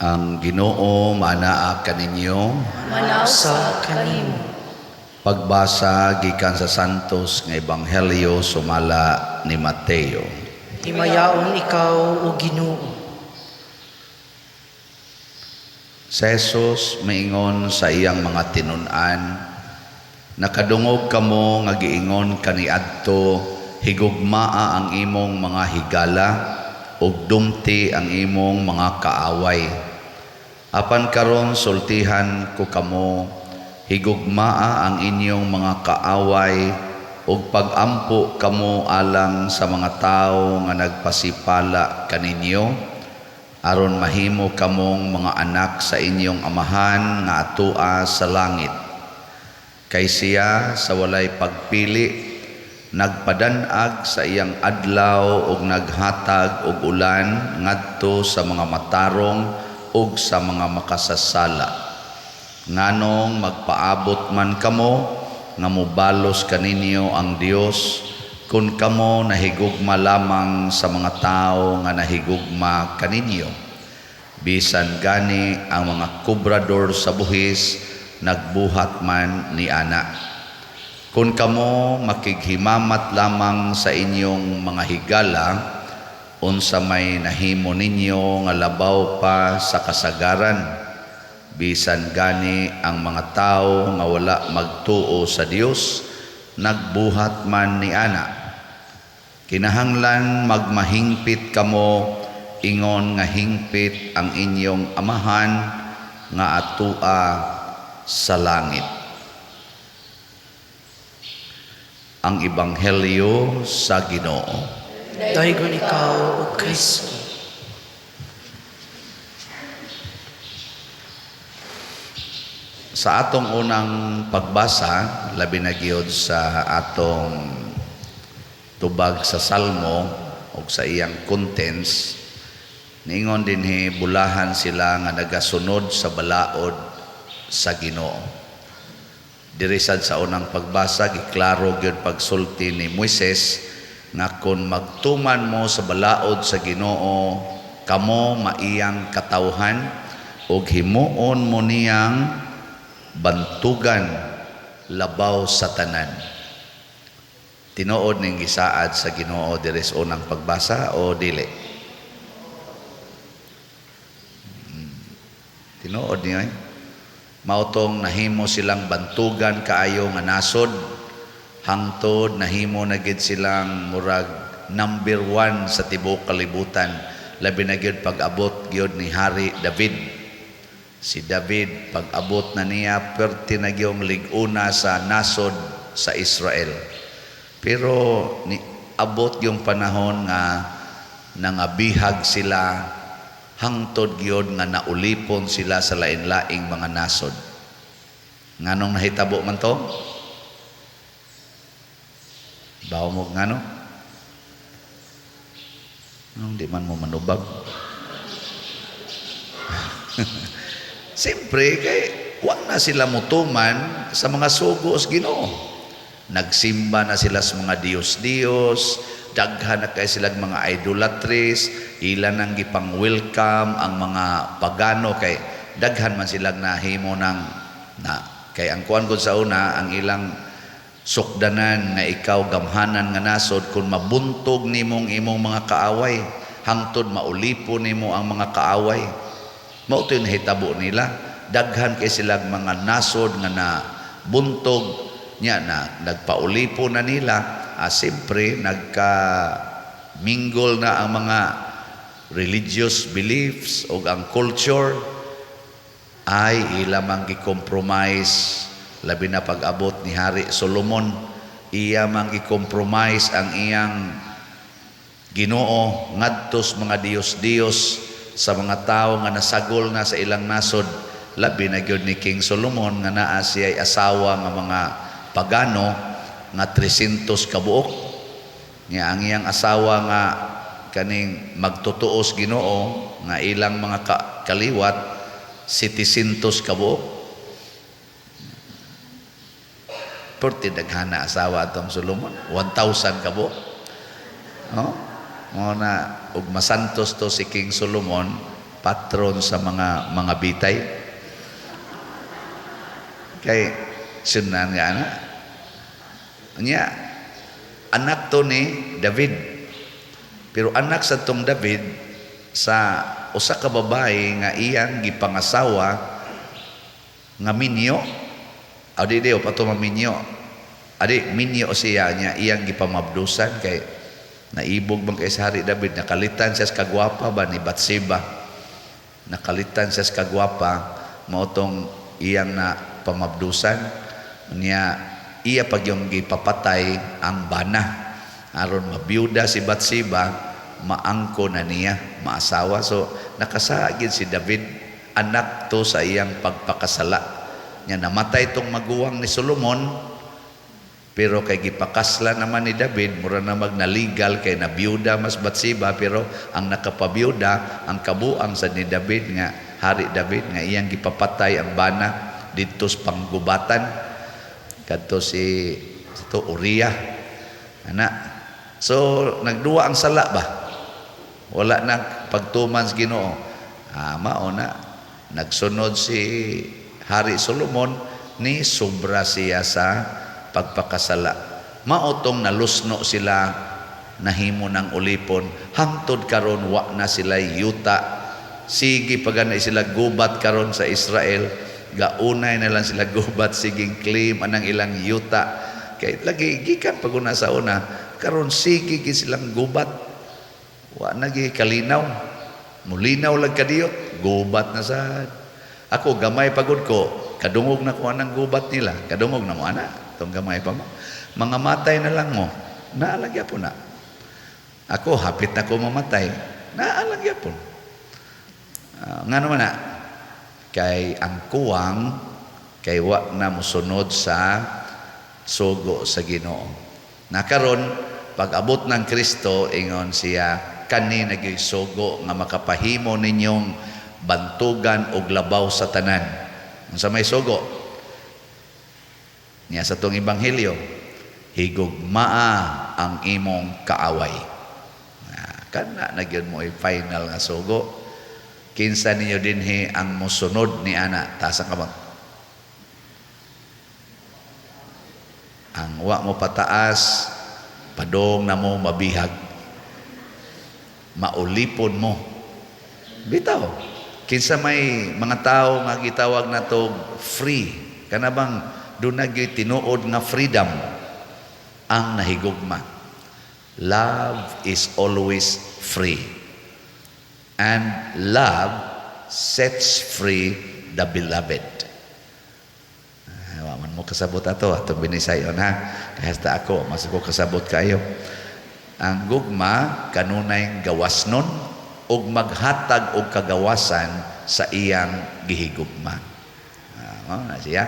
Ang Ginoo maanaa kaninyo. Manaw sa kanimo. Pagbasa gikan sa Santos nga Ebanghelyo sumala ni Mateo. Himayaon ikaw, O Ginoo. Si Jesus miingon sa iyang mga tinun-an, "Nakadungog kamo nga giingon kaniadto, higugmaa ang imong mga higala ug dumti ang imong mga kaaway. Apan karon sultihan ko kamo, higugmaa ang inyong mga kaaway ug pagampo kamo alang sa mga tawo nga nagpasipala kaninyo, aron mahimo kamong mga anak sa inyong Amahan nga atua sa langit. Kay siya sa walay pagpili nagpadanag sa iyang adlaw ug naghatag og ulan ngadto sa mga matarong ug sa mga makasasala. Nganong magpaabot man kamo nga mobalos kaninyo ang Dios kun kamo nahigugma lamang sa mga tawo nga nahigugma kaninyo? Bisan gani ang mga kobrador sa buhis nagbuhat man ni ana. Kun kamo makighimamat lamang sa inyong mga higala, unsa may nahimo ninyo nga labaw pa sa kasagaran? Bisan gani ang mga tawo nga wala magtuo sa Dios nagbuhat man ni ana. Kinahanglan magmahingpit kamo ingon nga hingpit ang inyong Amahan nga atua sa langit." Ang Ebanghelyo sa Ginoo. Daygon ikaw, O Kristo. Sa atong unang pagbasa, labi na gyud sa atong tubag sa Salmo o sa iyang contents, niingon dinhi bulahan sila nga nagasunod sa balaod sa Ginoo. Diri sad sa unang pagbasa, giklaro gyud pagsulti ni Moises nga kon magtuman mo sa balaod sa Ginoo, kamo maiyang katawhan ug himuon mo niyang bantugan labaw sa tanan. Tinuod ning gisaad sa Ginoo diri sa unang pagbasa o dili? Tinuod niyo eh. Mao tong nahimo silang bantugan kaayo nga nasod, hangtod nahimo na gid silang murag number 1 sa tibuok kalibutan, labi na gyud pag-abot gyud ni Hari David. Si David pag-abot na niya, perti na gyud lig-una sa nasod sa Israel. Pero ni abot yung panahon nga nangabihag sila, hangtod gyud nga naulipon sila sa lain-laing mga nasod. Nganong nahitabo man to? Bawo mo ngano? Nung di man mo manubag. Siyempre, kay wa na sila mutuman sa mga sugo sa Ginoo. Nagsimba na sila sa mga Diyos-Diyos, daghan na kay silang mga idolatries, ilan ang gipang-welcome ang mga pagano kay daghan man silang nahimo ng na kay ang kuan gud sa una ang ilang sukdanan nga ikaw gamhanan nga nasod kung mabuntog nimong imong mga kaaway, hangtod maulipo nimo ang mga kaaway. Mao to yung nahitabo nila. Daghan kay silang mga nasod nga na buntog niya na nagpaulipo na nila. Siyempre nagka-mingle na ang mga religious beliefs o ang culture ay ila mang gi-compromise. Labi na pag-abot ni Hari Solomon, iya mang gi-compromise ang iyang Ginoo ngadto sa mga Diyos-Diyos, sa mga tawo nga nasagol na sa ilang nasod. Labi na gyud ni King Solomon nga naa siya'y asawa nga mga pagano nga 300 kabuok. Nga ang iyang asawa nga kaning magtutuos Ginoo nga ilang mga kaliwat 700 kabuok. Perti daghana asawa atong Solomon, 1,000 kabuok. No? Mo na og masantos to si King Solomon, Patron sa mga bitay. Kay sunan nga ana. Nya anak to ni David. Pero anak sa tong David sa usa ka babae nga iyang gipangasawa nga minyo. Adi di pa to maminyo. Adi minyo siya niya iyang gipamabdusan kay naibog man kay sa Hari David, nakalitan siya sa kagwapa ba ni Batseba. Nakalitan siya sa kagwapa, mao tong iyang na pamabdusan niya, iya pag yung gipapatay ang bana aron mabiyuda si Batseba, maangko na niya, maasawa. So nakasagid si David, anak to sa iyang pagpakasala niya. Namatay tong maguwang ni Solomon, pero kay gipakasla naman ni David, mura na magnaligal kay nabiyuda mas Batseba, pero ang nakapabiyuda ang kabuang sa ni David nga Hari David nga iyang gipapatay ang bana didto sa panggubatan kadto si ito Uriah ana. So nagduwa ang sala ba, wala na pagtuman sa Ginoo. Mao na nagsunod si Hari Solomon, ni sobra siya sa pagpakasala. Mao tong nalusno sila, nahimo ng ulipon hangtod karon wa na sila yuta. Sige pagana sila gubat karon sa Israel, gaunay na lang sila gubat, siging claim anang ilang yuta kay lagi gikan paguna sa una. Karon sige gid silang gubat, wa na gi kalinaw, mulinaw lang kadiyot, gubat na sad. Ako gamay pagod ko, kadungog na ko anang gubat nila, kadungog na mo ana tong gamay pa mo, mga matay na lang mo, naalagya po na. Ako hapit na ko mamatay, naalagya po. Nga naman na kay ang kuwang kay wa na mosunod sa sugo sa Ginoo. Na karon pag-abot ng Kristo, ingon siya, kani nagyoy sugo nga makapahimo ninyong bantugan og labaw sa tanan. Unsa may sugo? Niya sa tong ebanghelyo, higugmaa ang imong kaaway. Kana na gyud mo final nga sugo. Kinsa ninyo dinhi ang mosunod ni ana? Taas ang kamot. Ang wa mo pataas, padong na mo mabihag. Maulipon mo. Bitaw. Kinsa may mga tao nga gitawag na to free. Kana bang doon na tinuod nga freedom ang nahigugma. Love is always free. And love sets free the beloved. Wa man mo kasabot ato, atong binisayon ha. Kaya ako, mas ako kasabot kayo. Ang gugma kanunay gawas nun ug maghatag og kagawasan sa iyang gihigugma. Mao na siya.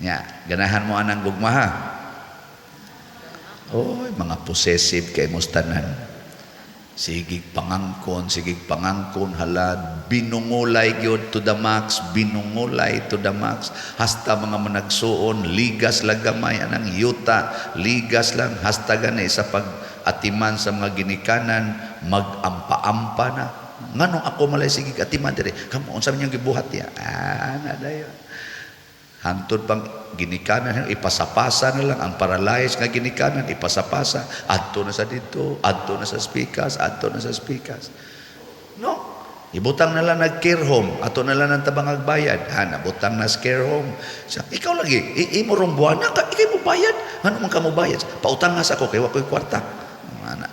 Nya, ganahan mo anang gugma ha. Oy, mga possessive kay mos tanan. Sigig pangangkon, hala, binungulay gyud to the max, binungulay to the max. Hasta mga managsuon, ligas lang gamay anang yuta, ligas lang hasta gani sa pag-atiman sa mga ginikanan, mag-ampa-ampa na. Nganong ako malay sigig atiman dire? Kamo unsa man yung gibuhat niya? Na dayon. Hangtod pang ginikanan, ipasapasa na lang ang paralyzed nga ginikanan, ipasapasa, adto na sa dito, adto na sa spikas, adto na sa spikas. No, ibutang na lang nag care home, ato na lang ang tabang agbayad. Ha, nabutang na sa care home. Sa, ikaw lagi, imo rong buwana ka, ikay mo bayad. Ano man ka mo bayad? Pautang nga sa ako, kay wa ko'y kwarta. Ana.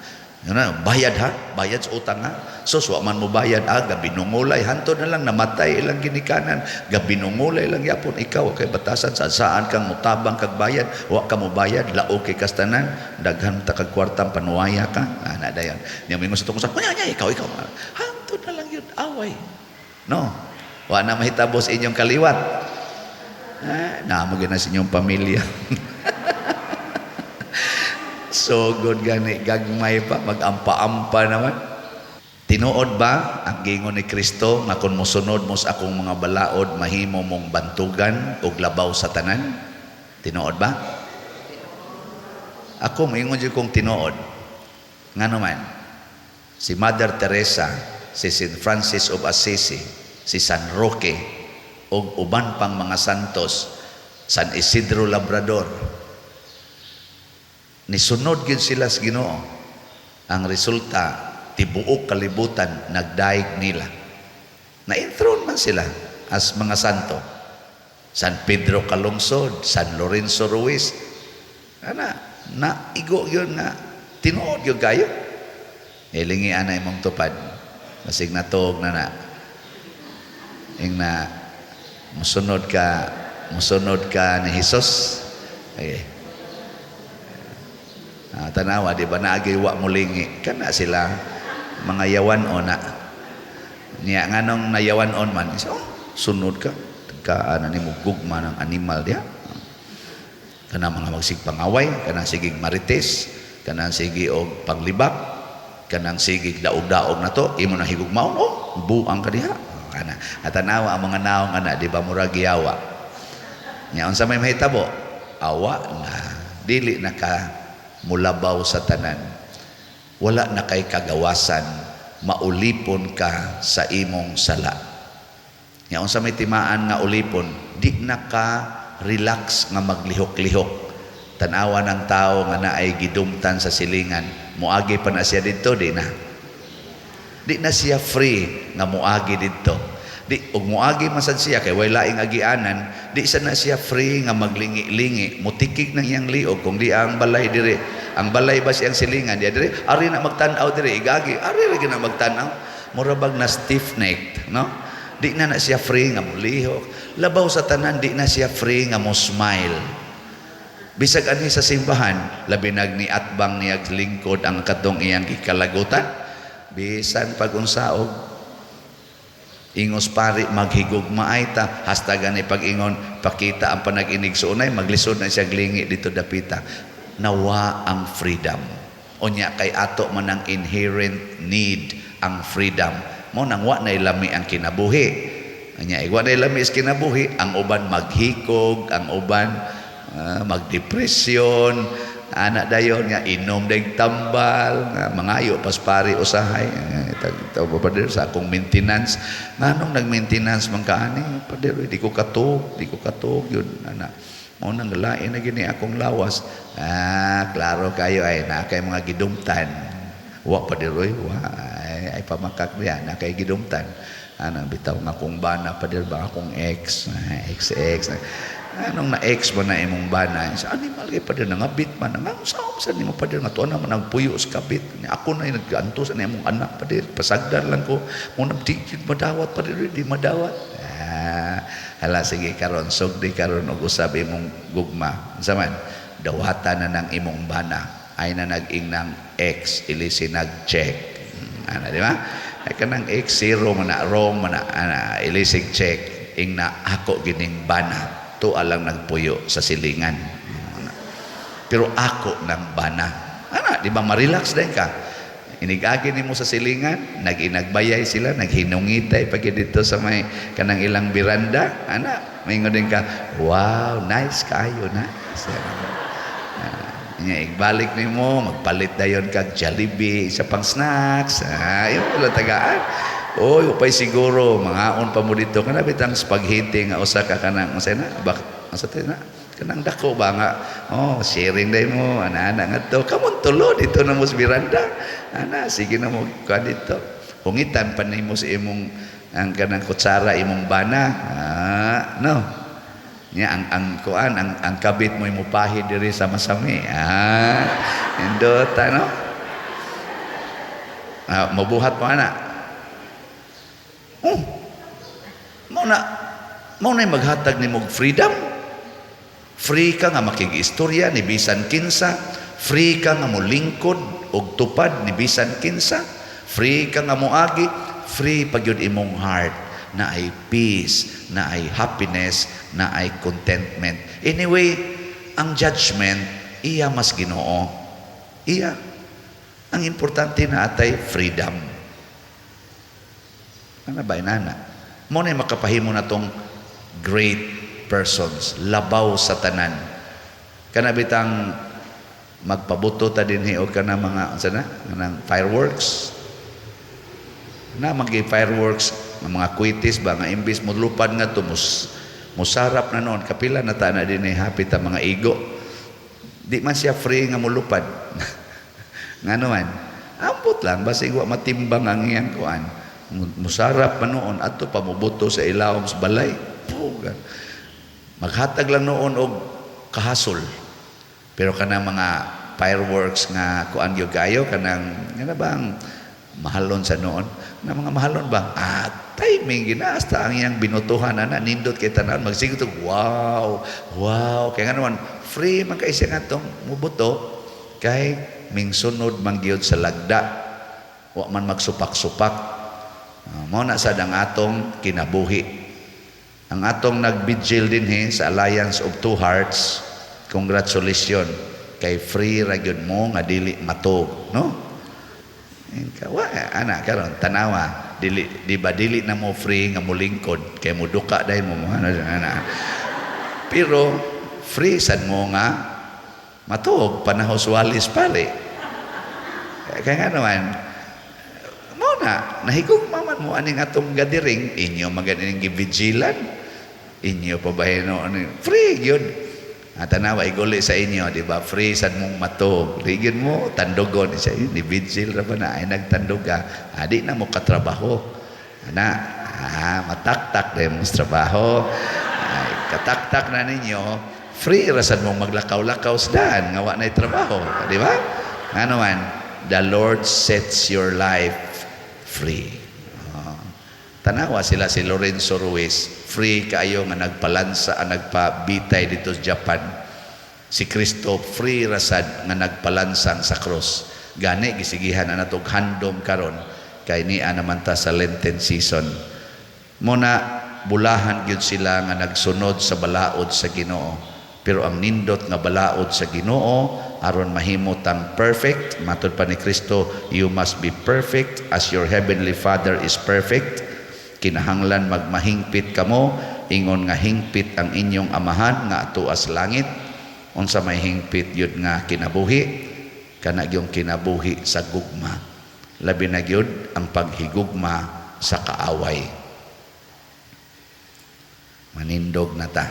Yun na, bayad ha, bayad sa utang ha. So, wa man mo bayad, gabi nungulay, hantod na lang, namatay ilang ginikanan, gabi nungulay lang yapon, ikaw, kay batasan, sa saan kang mutabang kag bayad, wa ka mo bayad, laog kay kastanan, daghan ta kag kwartang panuwaya ka. Ana dayon. Nya mingon sa tukong sa, nya, nya, ikaw, ikaw. Hantod na lang yun, away. No, wa na mahitabo sa inyong kaliwat. Naamo gyud na sa inyong pamilya. So good gani, gagmay pa, mag-ampa-ampa naman. Tinuod ba ang gingon ni Kristo nga kung mosunod mo sa akong mga balaod, mahimo mong bantugan og labaw sa tanan? Tinuod ba? Ako moingon jud kong tinuod. Ngano man, si Mother Teresa si St. Francis of Assisi, si San Roque, ug uban pang mga santos, San Isidro Labrador. Nisunod gyud sila sa Ginoo. Ang resulta, tibuok kalibutan nagdaig nila. Na-enthrone man sila as mga santo. San Pedro Calungsod, San Lorenzo Ruiz. Ana, na igo yun nga tinuod yun kayo. Ilingi ana imong tupad. Basig natuog na na. Ing na musunod ka ni Jesus. Okay. Ah, tanawa, di ba naagi wa mulingi kana sila mga yawan o na. Niya nganong nayawan on man, so, oh, sunod ka ka ana nimo gugma ng animal diha. Kana mga magsigpangaway, kanang sigig marites, kanang sige og panglibak, kanang sige daog-daog na to, imo na higugmaon, oh, buang ka diha. Kana at tanawa ang mga naong ana, di ba murag yawa. Nya unsa may mahitabo? Awa na dili na ka mulabaw sa tanan. Wala na kay kagawasan, maulipon ka sa imong sala. Nya unsa may timaan nga ulipon, di na ka relax nga maglihok-lihok. Tanawa ng tao nga naay gidumtan sa silingan, muagi pa na siya didto, di na. Di na siya free nga muagi didto. Di og muagi man sad siya kay way laing agianan, di sa na siya free nga maglingi-lingi, mutikig ng iyang liog kung di ang balay diri. Ang balay ba siyang silingan di diri, ari na magtan-aw diri, igagi, ari ra gyud na magtan-aw. Mura bag na stiff necked, no? Di na na siya free nga mulihok. Labaw sa tanan, di na siya free nga mo smile. Bisag anhi sa simbahan, labi nag ni atbang niyag lingkod ang katong iyang gikalagutan. Bisan pag unsaog ingos pari maghigugmaay ta, hasta gani pag-ingon pakita ang panag-inig suunay, maglisod na siya glingi dito dapita. Nawa ang freedom. Unya kay ato man ang inherent need ang freedom. Mo nang wa nay lami ang kinabuhi. Anya igwa nay lami is kinabuhi, ang uban maghikog, ang uban magdepresyon, ana dayon nga inom deg tambal, nga mangayo pas pari usahay. Eh, tawag pa, pader, sa akong maintenance. Nganong nag-maintenance man ka ani, pader? Di ko katuog yun ana. Mo nang lain na gini akong lawas. Ah, klaro kayo ay na kay mga gidumtan. Wa, pader, oy, wa ay, ay pamakak diya na kay gidumtan. Ana bitaw nga akong bana, pader ba, akong ex, ah, ex ex. Anong na ex mo na imong bana? Sa animal kay, pader, nangabit man nga sa sa nimo, pader, nga tuwa naman nagpuyo sa kabit. Ako na nag-anto sa imong anak, pader, pasagdan lang ko mo na di jud madawat, pader, di madawat. Ah, hala, sige, karon sugdi karon og usab imong gugma. Unsa man dawatan na ng imong bana ay na nag-ing ng ex ilisi nag-check. Ana, di ba? Ay kanang ex zero man na, wrong man na ana, ilisig check, ing na ako gining bana, tuwa lang nagpuyo sa silingan. Ana. Pero ako ng bana. Ana, di ba ma-relax din ka? Inigagi nimo sa silingan, nag-inagbayay sila, naghinungitay pag dito sa may kanang ilang biranda, ana, maingon din ka, "Wow, nice kayo, nice." Ah, nya igbalik nimo, magpalit dayon kag Jollibee sa pang snacks. Ah, yun wala tagaan. Oy, upay siguro mangaon pa mo dito kana bitang spaghetti nga usa ka kanang unsa na bak unsa na kanang dako ba nga, oh, sharing day mo ana ana ngadto kamon tulo dito na mo sa biranda, ana, sige na mo ka dito, hungitan pa nimo sa imong ang kanang kutsara imong bana, ah, no. Nya ang kuan ang kabit mo imo pahid diri sa masami, ah, indota, no. Ah, mabuhat mo ana. Oh, mao na maghatag nimo og freedom. Free ka nga makig-istorya ni bisan kinsa, free ka nga molingkod og tupad ni bisan kinsa, free ka nga moagi, free pag yun imong heart na ay peace, na ay happiness, na ay contentment. Anyway, ang judgment, iya mas Ginoo. Iya. Ang importante na atay freedom. Ano ba, inana? Mo na makapahimo na tong great persons, labaw sa tanan. Kana bitang magpabuto ta dinhi og kana mga unsa na kanang fireworks. Na magi fireworks nga mga kwitis ba nga imbis molupad nga to musarap na noon. Kapila na ta na din eh, hapit ang mga igo. Di man siya free nga mulupad. Ngano man? Ambot lang basig wa matimbang ang iyang kuan. Musarap pa noon adto pa mobuto sa ilawom sa balay. Puga. Maghatag lang noon og kahasol. Pero kanang mga fireworks nga kuan gyud kayo, kanang nga bang mahalon sa noon na mga mahalon ba, timing gina hasta ang iyang binutuhan ana, nindot kay tanan, magsigot og wow wow, kay nga naman free man kay siya ngatong mubuto, kay mingsunod man gyud sa lagda, wa man magsupak-supak. Mao na sad ang atong kinabuhi. Ang atong nagbigil dinhi sa Alliance of Two Hearts, congratulations, kay free ra gyud mo nga dili matog, no? Ka wa ana karon, tanawa, dili di ba, dili na mo free nga molingkod kay moduka dahil mo ano ana. Pero free sad mo nga matuog panahos walis pare. Kaya nga naman mo na nahigugma man mo aning atong gathering, inyo maganing givigilan, inyo pa ba ano, free gyud. At tanawa, iguli sa inyo, di ba? Free sad mong matog. Di gyud mo tandugon siya, ni vigil ra ba na ay nagtandog ka. Di na mo katrabaho. Ana, mataktak na mo sa trabaho. Ay, kataktak na ninyo, free ra sad mong maglakaw-lakaw sa daan nga wa na'y trabaho, di ba? Ano man, the Lord sets your life free. Tanawa sila si Lorenzo Ruiz, free kaayo nga nagpalansa, ang nagpabitay dito sa Japan. Si Kristo free rasad nga nagpalansang sa cross. Gani gisigihan na natog handom karon kay niya naman ta sa Lenten season. Muna bulahan gyud sila nga nagsunod sa balaod sa Ginoo. Pero ang nindot nga balaod sa Ginoo aron mahimo tang perfect, matud pa ni Kristo, "You must be perfect as your heavenly Father is perfect." Kinahanglan magmahingpit kamo ingon nga hingpit ang inyong Amahan nga atoa sa langit. Unsa may hingpit yun nga kinabuhi? Kana gyung kinabuhi sa gugma, labi na gyud ang paghigugma sa kaaway. Manindog na ta.